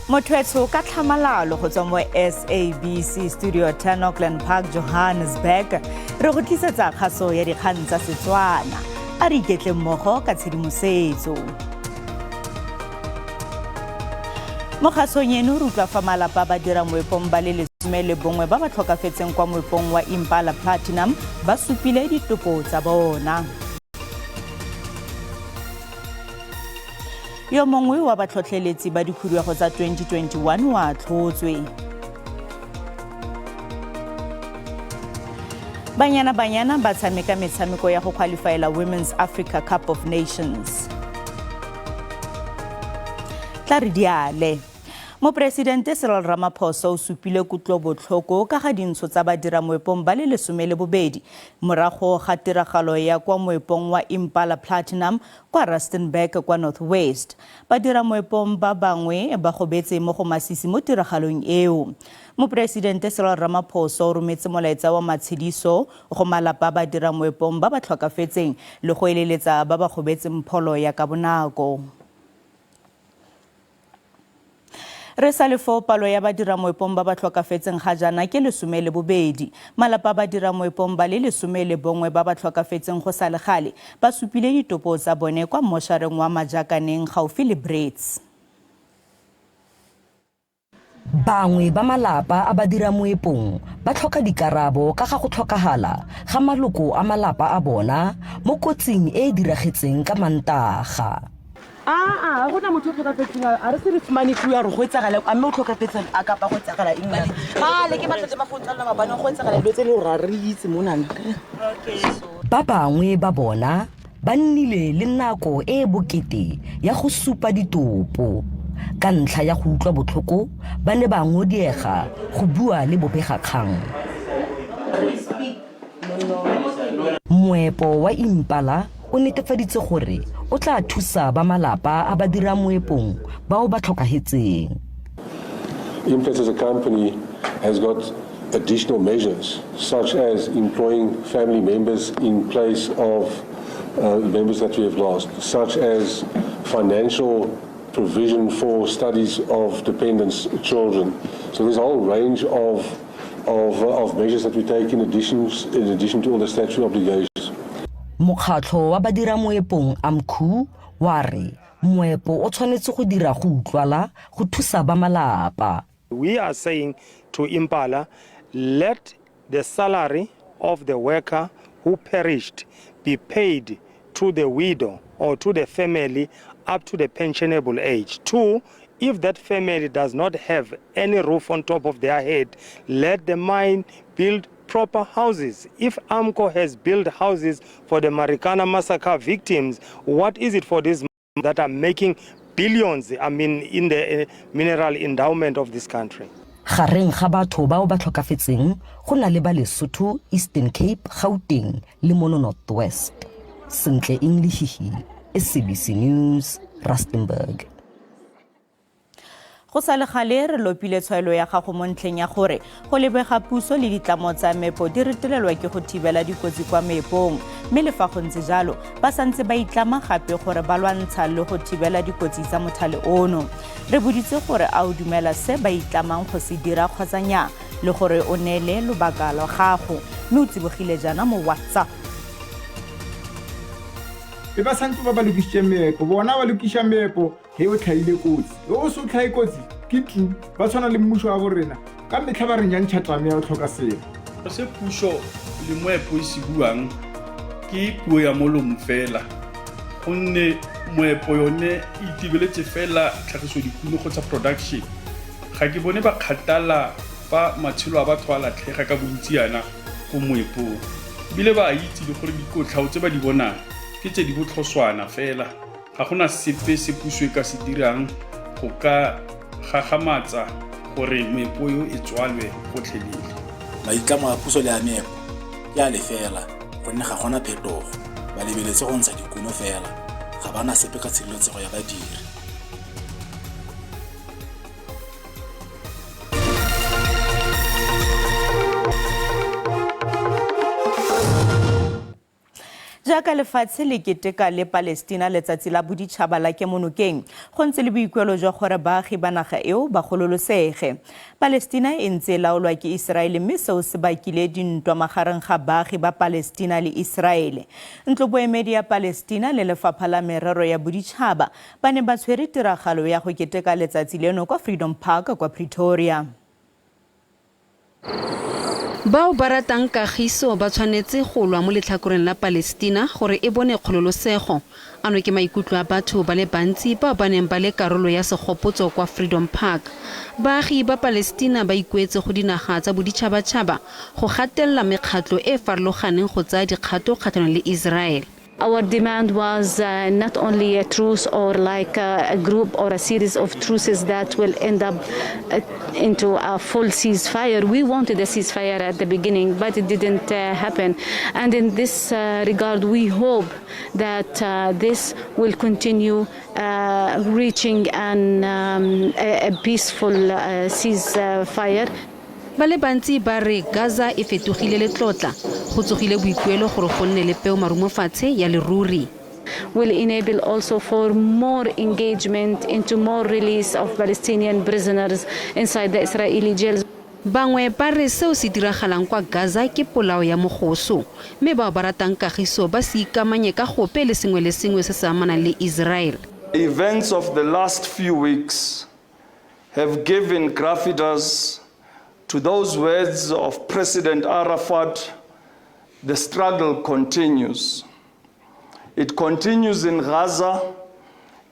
Motho ka tlhamalalo go tswa mo SABC Studio 10, Auckland Park, Johannesburg, re go tlisetsa kgaso ya dikgang tsa Setswana. A re iketle mmogo ka tshedimosetso. Mo kgasong eno re utlwa fa malapa ba dira moepong ba le 11 ba ba tlhokafetseng kwa moepong wa Impala Platinum ba supile ditopo tsa bona. Yo mongwe wa batlhotlheletsi ba dikhuduego tsa 2021 wa atlhotswe. Banyana Banyana ba tshameka metshameko ya go qualifyela Women's Africa Cup of Nations. Tla re diale. Moporesidente Cyril Ramaphosa o supile kutlobotlhoko ka ga dintsho tsa badiramoepong ba le 12 morago ga tiragalo ya kwa moepong wa Impala Platinum kwa Rustenburg kwa North West. Badiramoepong ba bangwe ba gobetse mo go masisi mo tiragalong eo. Moporesidente Cyril Ramaphosa o rometse molaetsa wa matshediso go malapa a badiramoepong ba ba tlhokafetseng le go eleletsa ba ba gobetseng pholo ya ka bonako. Re sa le foo, palo ya badiramoepong ba ba tlhokafetseng ga jaana ke 12. Malapa a badiramoepong ba le 11 ba ba tlhokafetseng go sa le gale ba supile ditopo tsa bone kwa mmoshareng wa Majakaneng gaufi le Brits. Bangwe ba malapa a badiramoepong ba tlhoka dikarabo ka ga go tlhokagala ga maloko a malapa a bona mo kotsing e e diragetseng ka Mantaga. Aa, ga gona motho o tlhokafetseng, a re se re fumane clue ya gore go etsagala a mme o tlhokafetse a kapa go etsagala eng na. Gale ke matlhatse mafounu tsa lona maabane go etsagala dilo tse e le gore ga re itse monana. Ba bangwe ba bona ba nnile le nako e e bokete ya go supa ditopo. Ka ntlha ya go utlwa botlhoko, ba ne ba ngodiega go bua le bobegakgang. Moepo wa Impala o netefaditse gore o tla thusa ba malapa a badiramoepong bao ba tlhokahetseng. Implats as a company has got additional measures such as employing family members in place of members that we have lost, such as financial provision for studies of dependents' children. So there's a whole range of measures that we take in addition to all the statutory obligations. Mokgatlho wa badiramoepong AMCU wa re moepo o tshwanetse go dira go utlwala go thusa ba malapa. We are saying to Impala, let the salary of the worker who perished be paid to the widow or to the family up to the pensionable age. Two, if that family does not have any roof on top of their head, let the mine build proper houses. If AMCU has built houses for the Marikana massacre victims, what is it for these that are making billions, I mean, in the mineral endowment of this country? Gareng ga batho bao ba tlhokafetseng go na le ba Lesotho, Eastern Cape, Gauteng le mono North West. Sentle Inglehihi, SABC News, Rustenburg. Go sa le gale re lopile tshwaelo ya gago mo ntlheng ya gore go lebega puso le ditlamo tsa meepo di retelelwa ke go thibela dikotsi kwa meepong, mme le fa go ntse jalo ba santse ba itlama gape gore ba lwantsha le go thibela dikotsi tsa mothale ono. Re boditse gore a o dumela se ba itlamang go se dira kgotsa nnyaa, le gore o neele lobaka lwa gago, mme o tsibogile jaana mo WhatsApp. E ba santse ba ba lokišitše meepo, bona ba lokiša meepo ge o tlhaile kotsi, ge o se o tlhae kotsi ke tu. Ba tshwana le mmušo wa borena, ka metlha ba re nyantšha tame ya go tlhoka selo. Se puso le moepo e se buang ke puo ya molomo fela, gonne moepo yone e itebeletse fela tlhagiso dikuno kgotsa production. Ga ke bone ba kgathala fa matshelo a batho a latlhega ka bontsi yana ko moepong, ebile ba a itse le gore dikotlhao tse ba di bonang ke tse di botlhoswana fela. Ga gona sepe se puso e ka se dirang go ka gagamatsa gore meepo eo e tswalwe gotlhelele. Maitlamo a puso le a meepo ke a lefela gonne ga gona phetogo, ba lebeletse go ntsha dikuno fela, ga ba na sepe ka tshireletsego ya badiri. Jaaka lefatshe le keteka le Palestina letsatsi la boditšhaba la kemonokeng, go ntse le boikuelo jwa gore baagi ba naga eo ba gololosege. Palestina e ntse e laolwa ke Iseraele mme seo se bakile dintwa magareng ga baagi ba Palestina le Iseraele. Ntloboemedi ya Palestina le Lefapha la Merero ya Boditšhaba ba ne ba tshwere tiragalo ya go keteka letsatsi leno kwa Freedom Park kwa Pretoria. Bao ba ratang kagiso ba tshwanetse go lwa mo letlhakoreng la Palestina gore e bone kgololosego. Ano ke maikutlo a batho ba le bantsi bao ba neng ba le karolo ya segopotso kwa Freedom Park. Baagi ba Palestina ba ikuetse go dinaga tsa boditšhabatšhaba go gatelela mekgatlo e e farologaneng go tsaya dikgato kgatlhanong le Israel. Our demand was not only a truce or like a group or a series of truces that will end up into a full ceasefire. We wanted a ceasefire at the beginning, but it didn't happen. And in this regard, we hope that this will continue reaching a peaceful ceasefire. Ba le bantsi ba re Gaza e fetogile letlotla. Go tsogile boikuelo gore go nne le peo marumofatshe ya leruri. Will enable also for more engagement into more release of Palestinian prisoners inside the Israeli jails. Bangwe ba re seo se diragalang kwa Gaza ke polao ya mogoso, mme bao ba ratang kagiso ba se ikamanye ka gope le sengwe le sengwe se se amanang le Israel. Events of the last few weeks have given gravitas to those words of President Arafat, the struggle continues. It continues in Gaza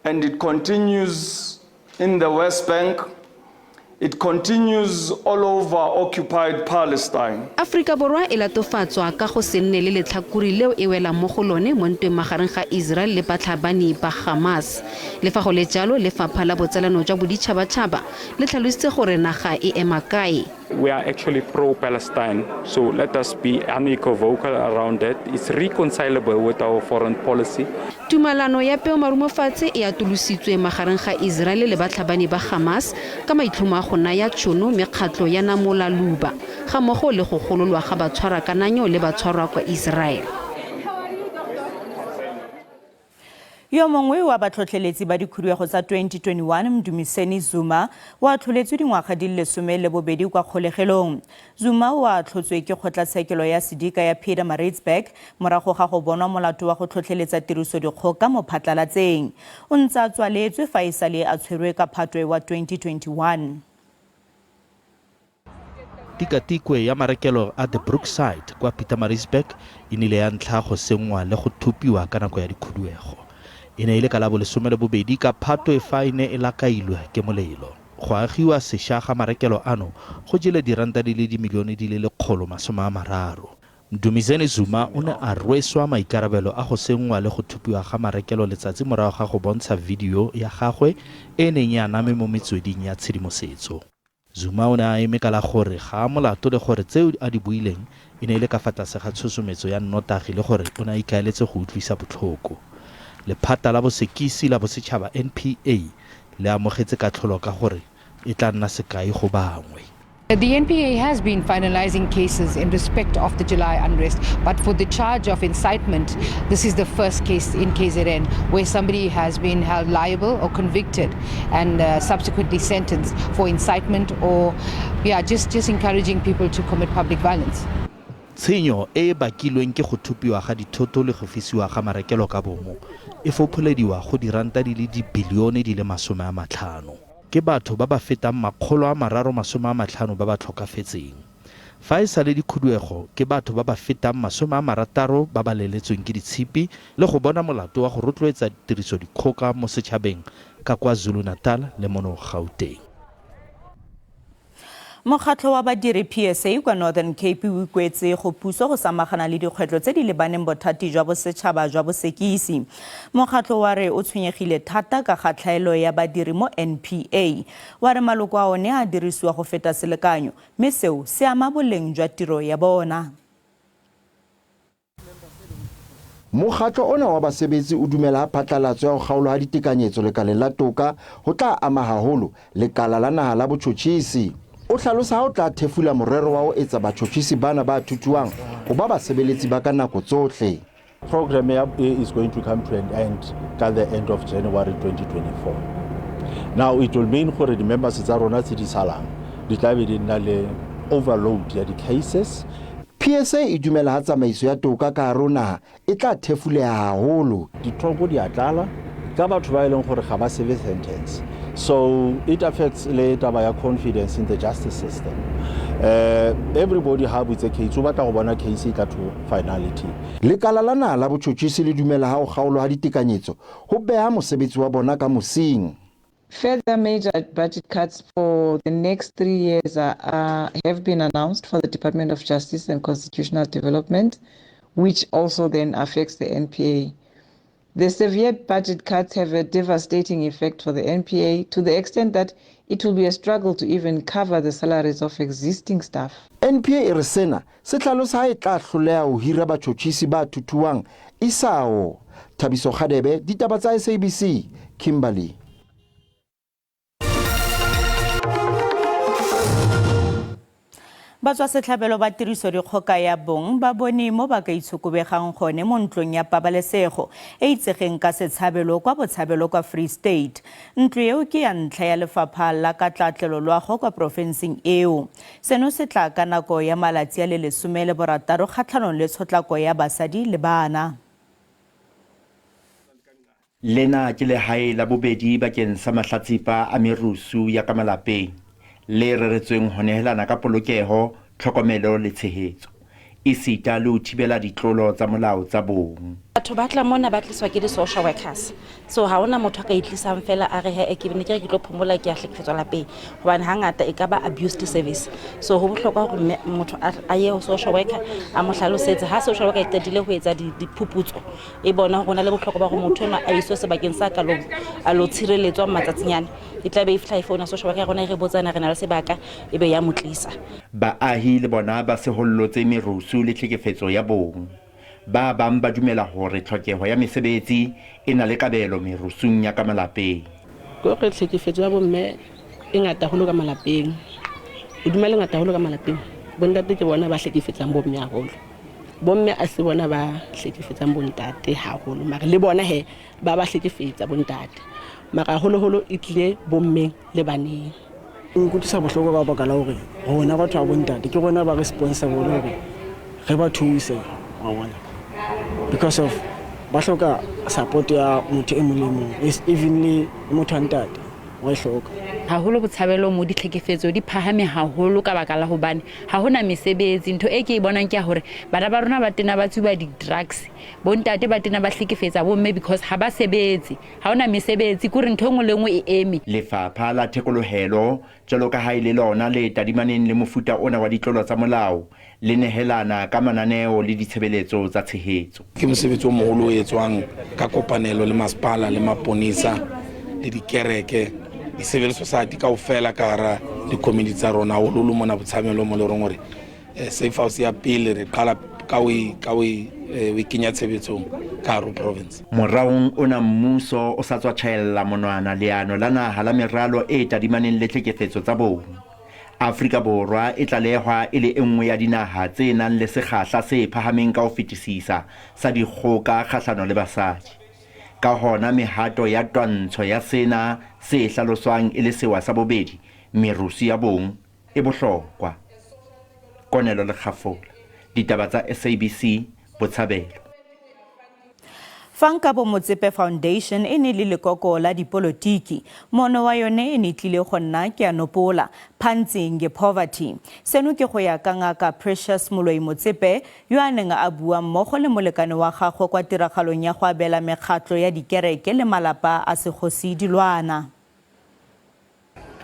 and it continues in the West Bank. It continues all over occupied Palestine. Aforika Borwa e latofatswa ka go se nne le letlhakore leo e welang mo go lone mo ntweng magareng ga Israel le batlhabani ba Hamas. Le fa go le jalo, Lefapha la Botsalano jwa Boditšhabatšhaba le tlhalositse gore naga e ema kae. We are actually pro-Palestine, so let us be unequivocal around that. It's reconcilable with our foreign policy. Tumalano ya peo marumofatshe e atolositswe magareng ga Israel le batlhabani ba Hamas ka maitlhomo a go naya tšhono mekgatlho ya namola luba ga mmogo le go gololwa ga batshwarakananyo le batshwarwa kwa Israel. Yo mongwe wa batlhotlheletsi ba dikhuduego tsa 2021, Mdumiseni Zuma, o atlholetswe dingwaga di le 12 kwa kgolegelong. Zuma o atlhotswe ke kgotlatshekelo ya sedika ya Pietermaritzburg morago ga go bonwa molato wa go tlhotlheletsa tirisodikgoka mo phatlalatseng. O ntse a tswaletswe fa e sale a tshwerwe ka Phatwe wa 2021. Tikatikwe ya marekelo a The Brookside kwa Pietermaritzburg e nile ya ntlha go senngwa le go thopiwa ka nako ya dikhuduego. E ne e le ka la bo 12 ka Phatwe fa e ne e lakailwe ke molelo. Go agiwa sešwa ga marekelo ano go jele diranta di le dimilione di le 130. Mdumiseni Zuma o ne a rweswa maikarabelo a go senngwa le go thopiwa ga marekelo letsatsi morago ga go bontsha video ya gagwe e neng e aname mo metsweding ya tshedimosetso. Zuma o ne a eme ka la gore ga a molato le gore tseo a di buileng e ne e le ka fa tlase ga tshosometso ya nnotagi le gore o ne a ikaeletse go utlwisa botlhoko. Lephata la Bosekisi la Bosetšhaba NPA le amogetse katlholo ka gore e tla nna sekai go bangwe. The NPA has been finalizing cases in respect of the July unrest, but for the charge of incitement, this is the first case in KZN where somebody has been held liable or convicted and subsequently sentenced for incitement or just encouraging people to commit public violence. Tshenyo e e bakilweng ke go thopiwa ga dithoto le go fisiwa ga marekelo ka bomo e fopholediwa go diranta di le dibilione di le 50. Ke batho ba ba fetang 350 ba ba tlhokafetseng. Fa e sale dikhuduego ke batho ba ba fetang 60 ba ba leletsweng ke ditshipi le go bona molato wa go rotloetsa tirisodikgoka mo setšhabeng ka kwa KwaZulu-Natal le mono Gauteng. Mokgatlho wa badiri PSA kwa Northern Cape o ikuetse go puso go samagana le dikgwetlho tse di lebaneng bothati jwa bosetšhaba jwa bosekisi. Mokgatlho wa re o tshwenyegile thata ka ga tlhaelo ya badiri mo NPA. Wa re maloko a one a dirisiwa go feta selekanyo, mme seo se ama boleng jwa tiro ya bona. Mokgatlo ona wa basebetsi o dumela ha phatlalatso ya ho kgaolwa ha ditekanyetso lekaleng la toka ho tla ama haholo lekala la naha la botjhotjhisi. O hlalosa ha o tla thefula morero wa ho etsa batjhotjhisi bana ba thuthuang ho ba basebeletsi ba ka nako tsohle. Program ya e is going to come to an end ka the end of January 2024. Now it will mean gore di-members tsa rona tse di salang di tla be di nna le overload ya di-cases. PSA e dumela ha tsamaiso ya toka ka hare ho naha e tla thefuleha haholo. Ditronko di a tlala ka batho ba e leng gore ga ba serve sentence. So it affects le taba ya confidence in the justice system. Everybody ha butse case o batla go bona case e tla to finality. Lekala la naha la botjhotjhisi le dumela ha ho kgaolwa ha ditekanyetso ho beha mosebetsi wa bona ka mosing. Further major budget cuts for the next 3 years have been announced for the Department of Justice and Constitutional Development, which also then affects the NPA. The severe budget cuts have a devastating effect for the NPA to the extent that it will be a struggle to even cover the salaries of existing staff. NPA e re sena se hlalosa ha e tla hloleha ho hira batjhotjhisi ba thuthuwang isao. Thabiso Kgadebe, ditaba tsa SABC, Kimberley. Batswa setlhabelo ba tiriso dikgoka ya bong ba bone mo ba ka itshokobegang gone mo ntlong ya pabalesego e itsegeng ka setshabelo kwa Botshabelo kwa Free State. Ntlo eo ke ya ntlha ya lefapha la katlatlelo loago kwa porofenseng eo. Seno se tla ka nako ya malatsi a le 16 kgatlhanong le tshotlako ya basadi le bana. Lena ke lehae la bobedi bakeng sa mahlatsipa a merusu ya ka malapeng le reretsweng ho nehelana ka polokeho, tlhokomelo le tshehetso, esita le ho thibela ditlolo tsa molao tsa bong. Batho ba tla mona ba tliswa ke di-social workers, so ha hona motho a ka itlisang fela a re he ke ne ke re ke tlo phomola ke a hlekefetswa lapeng, hobane hangata e ka ba abused service. So ho bohlokwa hore motho a ye ho social worker a mo hlalosetse. Ha social worker e qetile ho etsa diphuputso e bona hore ho na le bohlokwa ba hore motho enwa a iswe sebakeng sa ka a lo tshireletswa matsatsinyana, e tla be e fihla e founa social worker ya rona e re botsana re na le sebaka e be ya mo tlisa. Baahi le bona ba sehollotse merusu le tlhekefetso ya bong. Ba bang ba dumela hore tlhokeho ya mesebetsi e na le kabelo merusung ya ka malapeng. Ke hore tlhekefetso ya bomme e ngata haholo ka malapeng. Hodima le ngata haholo ka malapeng. Bontate ke bona ba hlekefetsang bomme haholo. Bomme a se bona ba hlekefetsang bontate haholo, mara le bona he ba ba hlekefetsa bontate. Mara haholoholo e tlile bommeng le baneng. Nkutlwisa bohloko ka baka la hore rona batho ba bontate ke rona ba responsible hore re ba thuse, wa bona. Because of ba hloka support ya motho e mong le mong, even le motho wa ntate wa e hloka. Haholo Botshabelo mo ditlhekefetso di phahame haholo ka baka la hobane ha hona mesebetsi. Ntho e ke e bonang ke ya hore bana ba rona ba tena ba tsuba di-drugs, bontate ba tena ba hlekefetsa bomme because ha ba sebetse, ha hona mesebetsi, ke hore ntho e nngwe le nngwe e eme. Lefapha la Thekolohelo jwalo ka ha e le lona le tadimaneng le mofuta ona wa ditlolo tsa molao le nehelana ka mananeo le ditshebeletso tsa tshehetso. Ke mosebetsi o moholo o etswang ka kopanelo le masepala le maponesa le dikereke, di-civil society kaofela ka hara di-community tsa rona, haholoholo mona Botshabelo mo le reng hore safe house ya pele re qala ka ho e kenya tshebetsong ka hare ho province. Moraong ona mmuso o sa tswa tjhaella monwana leano la naha la meralo e tadimaneng le tlhekefetso tsa bong. Afrika Borwa e tlalehwa e le e nngwe ya dinaha tse nang le sekgahla se phahameng ka ho fetisisa sa dikgoka kgahlano le basadi. Ka hona mehato ya twantsho ya sena se hlaloswang e le sewa sa bobedi, merusu ya bong, e bohlokwa. Konelo Lekgafola, ditaba tsa SABC, Botshabelo. Fa Nkabo Motsepe Foundation e ne le lekoko la dipolotiki, mono wa yone e ne tlile go nna ke a nopola, Phantsing ke poverty. Seno ke go ya ka ngaka Precious Moloi Motsepe yo a neng a bua mmogo le molekane wa gagwe kwa tiragalong ya go abela mekgatlo ya dikereke le malapa a segosi dilwana.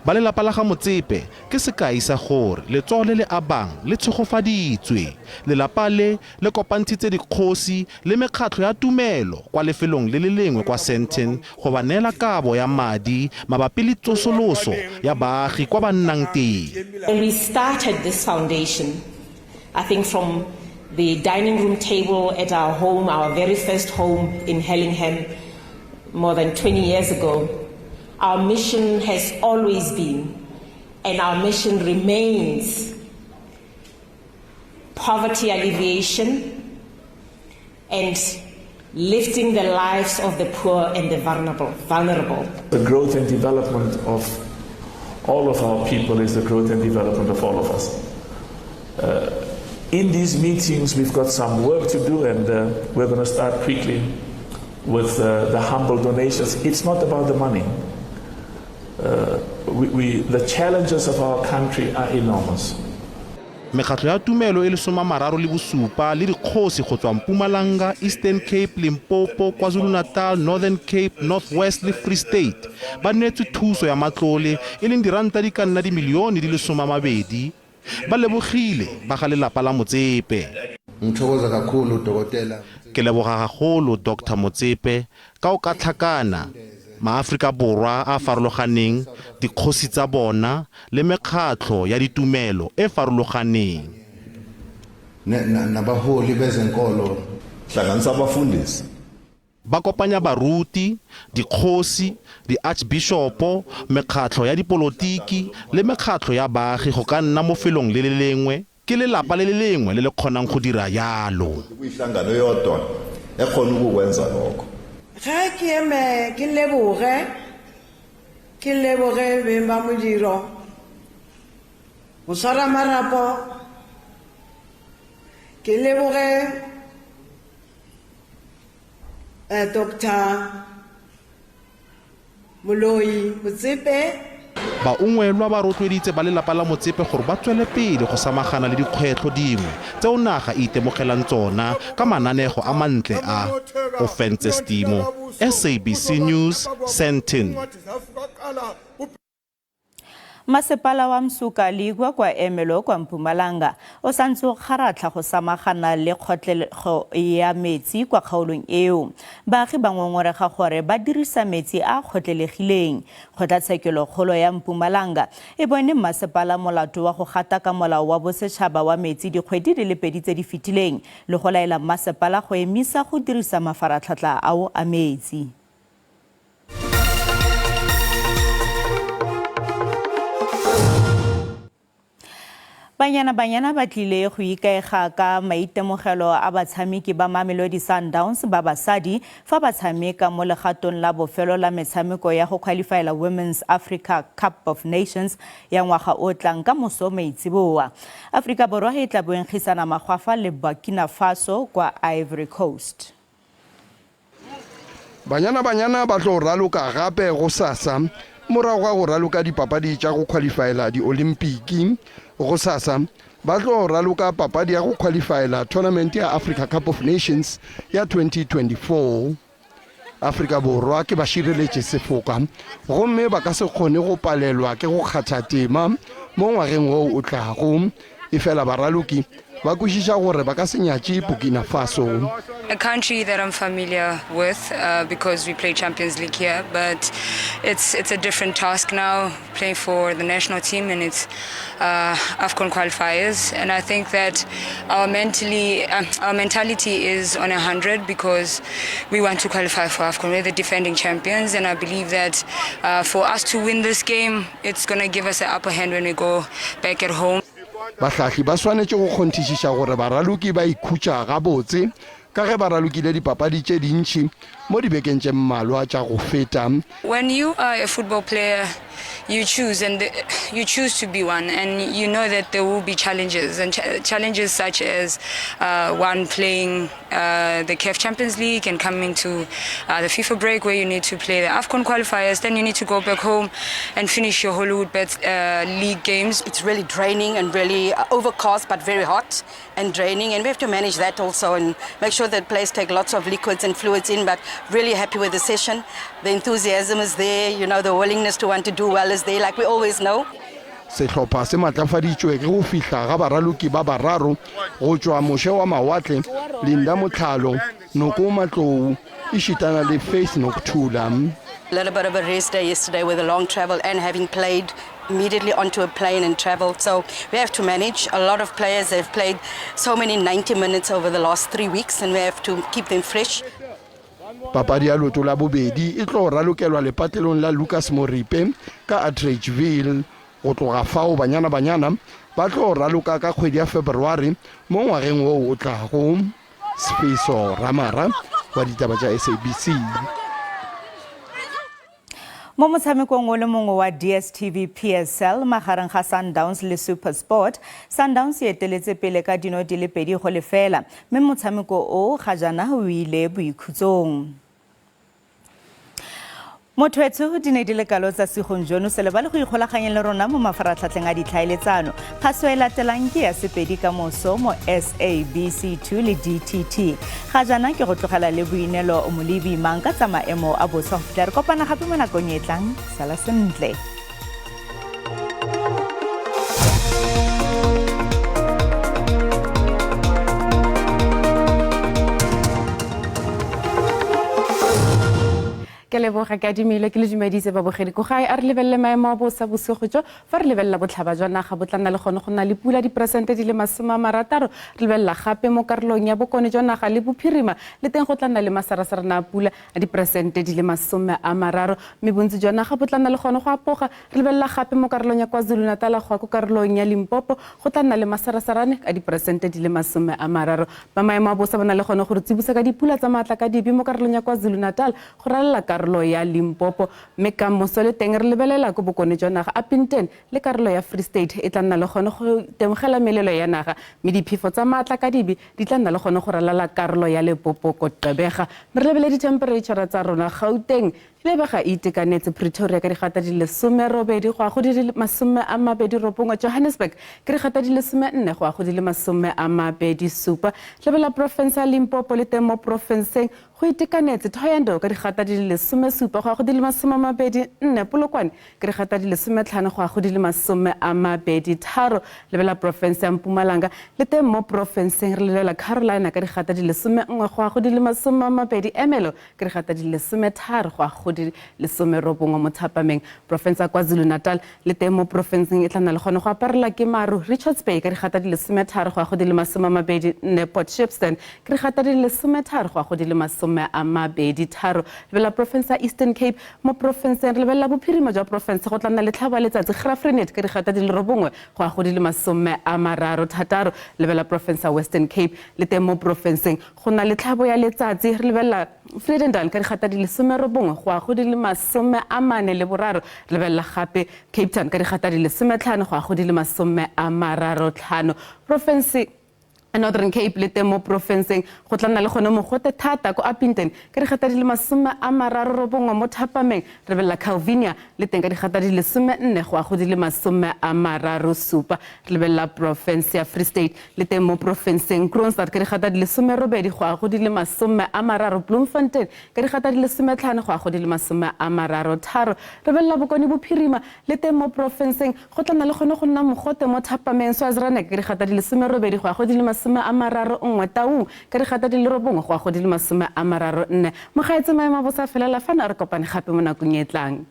Ba lelapa la ga Motsepe ke sekai sa gore letsogo le le abang le tshegofaditswe. Lelapa le le kopantshitse dikgosi le mekgatlho ya tumelo kwa lefelong le le lengwe kwa Sandton go ba neela kabo ya madi mabapi le tsosoloso ya baagi kwa ba nnang teng. When we started this foundation, I think from the dining room table at our home, our very first home in Hurlingham, more than 20 years ago, our mission has always been, and our mission remains, poverty alleviation and lifting the lives of the poor and the vulnerable. vulnerable. The growth and development of all of our people is the growth and development of all of us. Uh, in these meetings, we've got some work to do, and uh, we're going to start quickly with uh, the humble donations. It's not about the money. Uh, we, we, the challenges of our country are enormous. Mekgatlho ya tumelo e le 37 le dikgosi go tswa Mpumalanga, Eastern Cape, Limpopo, KwaZulu-Natal, Northern Cape, North West le Free State ba neetswe thuso ya matlole e leng diranta di ka nna dimilione di le 20. Ba lebogile ba ga lelapa la Motsepe. Ngithokoza kakhulu dokotela. Ke leboga gagolo Dr Motsepe ka o ka tlhakana maAforika Borwa a a farologaneng, dikgosi tsa bona le mekgatlho ya ditumelo e farologaneng. Nabaholi bezenkolo. Hlanganisa abafundisi. Ba kopanya baruti, dikgosi, di-archbishopo, mekgatlho ya dipolotiki le mekgatlho ya baagi go ka nna mo felong le le lengwe. Ke lelapa le le lengwe le le kgonang go dira yalo. Kuyinhlangano eyodwa ekhona ukukwenza lokho. Ge ke eme ke leboge, ke leboge beng ba modiro, go swara marapo, ke leboge eh, Dr. Moloi Motsepe. Baungwelwa ba rotloeditse ba lelapa la Motsepe gore ba tswele pele go samagana le dikgwetlho dingwe tseo naga e itemogelang tsona ka mananego a mantle a. Ofentse Stimo, SABC News, Sandton. Masepala wa Msukaligwa kwa Ermelo kwa Mpumalanga o santse o kgaratlha go samagana le kgotlelego ya metsi kwa kgaolong eo. Baagi ba ngongorega gore ba dirisa metsi a a kgotlelegileng. Kgotlatshekelokgolo ya Mpumalanga e bone masepala molato wa go gataka molao wa bosetšhaba wa metsi dikgwedi di le pedi tse di fetileng le go laela masepala go emisa go dirisa mafaratlhatlha ao a metsi. Banyana Banyana ba tlile go ikaega ka maitemogelo a batshameki ba Mamelodi Sundowns ba basadi fa ba tshameka mo legatong la bofelo la metshameko ya go qualifyela Women's Africa Cup of Nations ya ngwaga o tlang ka moso maitseboa. Aforika Borwa e tla boenkgisana magwafa le Burkina Faso kwa Ivory Coast. Banyana Banyana ba tlo raloka gape gosasa morago ga go raloka dipapadi tša go qualifyela di-Olimpiki. Gosasa ba tlo raloka papadi ya go qualifyela tournament ya Africa Cup of Nations ya 2024. Afrika Borwa ke ba šireletše sefoka gomme ba ka se kgone go palelwa ke go kgatha tema mo ngwageng woo o tlago. Efela baraloki ba kwešiša gore ba ka se nyatše Burkina Faso. A country that I'm familiar with because we play Champions League here, but it's a different task now, playing for the national team, and it's AFCON qualifiers. And I think that our mentality is on 100 because we want to qualify for AFCON. We're the defending champions, and I believe that for us to win this game, it's going to give us an upper hand when we go back at home. Bahlahli ba swanetše go kgonthišiša gore baraloki ba ikhutša gabotse ka ge ba ralokile dipapadi tše dintši mo dibekeng tše mmalwa tša go feta. When you are a football player, you choose and you choose to be one, and you know that there will be challenges, and challenges such as one playing the CAF Champions League and coming to the FIFA break where you need to play the AFCON qualifiers, then you need to go back home and finish your Hollywoodbets league games. It's really draining and really overcast, but very hot and draining, and we have to manage that also and make sure that players take lots of liquids and fluids in, but really happy with the session. The enthusiasm is there, you know, the willingness to want to do well is there, like we always know. Sehlopha se matlafaditšwe ke go fihla ga baraloki ba bararo go tšwa moše wa mawatle, Linda Motlhalo, Noko Matlou, ešitana le Faith Nokuthula. A little bit of a rest day yesterday with a long travel and having played immediately onto a plane and traveled. So we have to manage. A lot of players have played so many 90 minutes over the last 3 weeks, and we have to keep them fresh. Papadi ya leoto la bobedi e tlo ralokelwa lepatlelong la Lucas Moripe ka Atteridgeville. Go tloga fao Banyana Banyana ba tlo raloka ka kgwedi ya February mo ngwageng woo o tlago. Sfiso Ramara, wa ditaba tša SABC. Mo motshamekong o le mongwe wa DStv PSL magareng ga Sundowns le SuperSport, Sundowns e eteletse pele ka dino di le 2-0, mme motshameko o ga jaana o ile boikhutsong. Motho di ne di le kalo tsa sigong jono se lebale go ikgolaganya le rona mo mafaratlhatlheng a ditlhaeletsano. Kgaso e latelang ke ya Sepedi ka moso mo SABC 2 le DTT. Ga jaana ke go tlogela le Boinelo Molebi mang ka tsa maemo a bosa go fitlha re kopana gape mo nakong e tlang. Sala sentle. Ke leboga ke adimile ke le dumedise babogedi ko gae. A re lebelele maemo a bosa bosigo jo. Fa re lebelela botlhaba jwa naga, bo tla nna le gone go nna le pula 60%. Re lebelela gape mo karolong ya bokone jwa naga le bophirima, le teng go tla nna le masarasarana a pula a 30%, mme bontsi jwa naga bo tla nna le gone go apoga. Re lebelela gape mo karolong ya KwaZulu-Natal go ya ko karolong ya Limpopo, go tla nna le masarasarane a 30%. Ba maemo a bosa ba na le gone go re tsibosa ka dipula tsa maatla ka dibi mo karolong ya KwaZulu-Natal go ralala karolo ya Limpopo, mme ka moso le teng re lebelela ko bokone jwa naga, Upington le karolo ya Free State e tla nna le gone go temogela melelo ya naga, mme diphefo tsa maatla ka dibi di tla nna le gone go ralala karolo ya Limpopo ko Gqeberha. Mme re lebelele di-temperature tsa rona. Gauteng lebega e itekanetse, Pretoria ka digata di le 18 go ya go di le 29, Johannesburg ke digata di le 14 go ya go di le 27. Lebela porofense ya Limpopo, le teng mo porofenseng go itekanetse, Thohoyandou ka digata di le 17 go ya go di le 24, Polokwane ke digata di le 15 go ya go di le 23. Lebela porofense ya Mpumalanga, le teng mo porofenseng re lebelela Carolina ka digata di le 11 go ya go di le 20, Ermelo ke digata di le 13 go ya go di le 19 mo thapameng. Porofense ya KwaZulu-Natal, le teng mo porofenseng e tla nna le gone go aparela ke maru, Richards Bay ka digata di le 13 go ya go di le 24, Port Shepstone ke digata di le 13 go ya go di le 23. Lebelela porofense ya Eastern Cape, mo porofenseng re lebelela bophirima jwa porofense, go tla nna le tlhabo ya letsatsi, Graaff-Reinet ka digata di le 9 go ya go di le 36. Lebelela porofense ya Western Cape, le teng mo porofenseng go na le tlhabo ya letsatsi, re lebelela Vredendal ka digata di le 19 go ya go di le 43. Re lebelela gape Cape Town ka digata di le 15 go ya go di le 35. Porofense Northern Cape, le teng mo porofenseng go tla nna le gone mogote thata ko Upington ka digata di le 39 mo thapameng. Re lebelela Calvinia le teng ka digata di le 14 go ya go di le 37. Re lebelela porofense ya Free State, le teng mo porofenseng Kroonstad ka digata di le 18 go ya go di le 30, Bloemfontein ka digata di le 15 go ya go di le 33. Re lebelela bokone bophirima, le teng mo porofenseng go tla nna le gone go nna mogote mo thapameng, Swaziland ka digata di le 18 go ya go di le 31, Taung ka digata di le 9 go ya go di le 34. Mogaetse, maemo a bosa felela fana, re kopane gape mo nakong e tlang.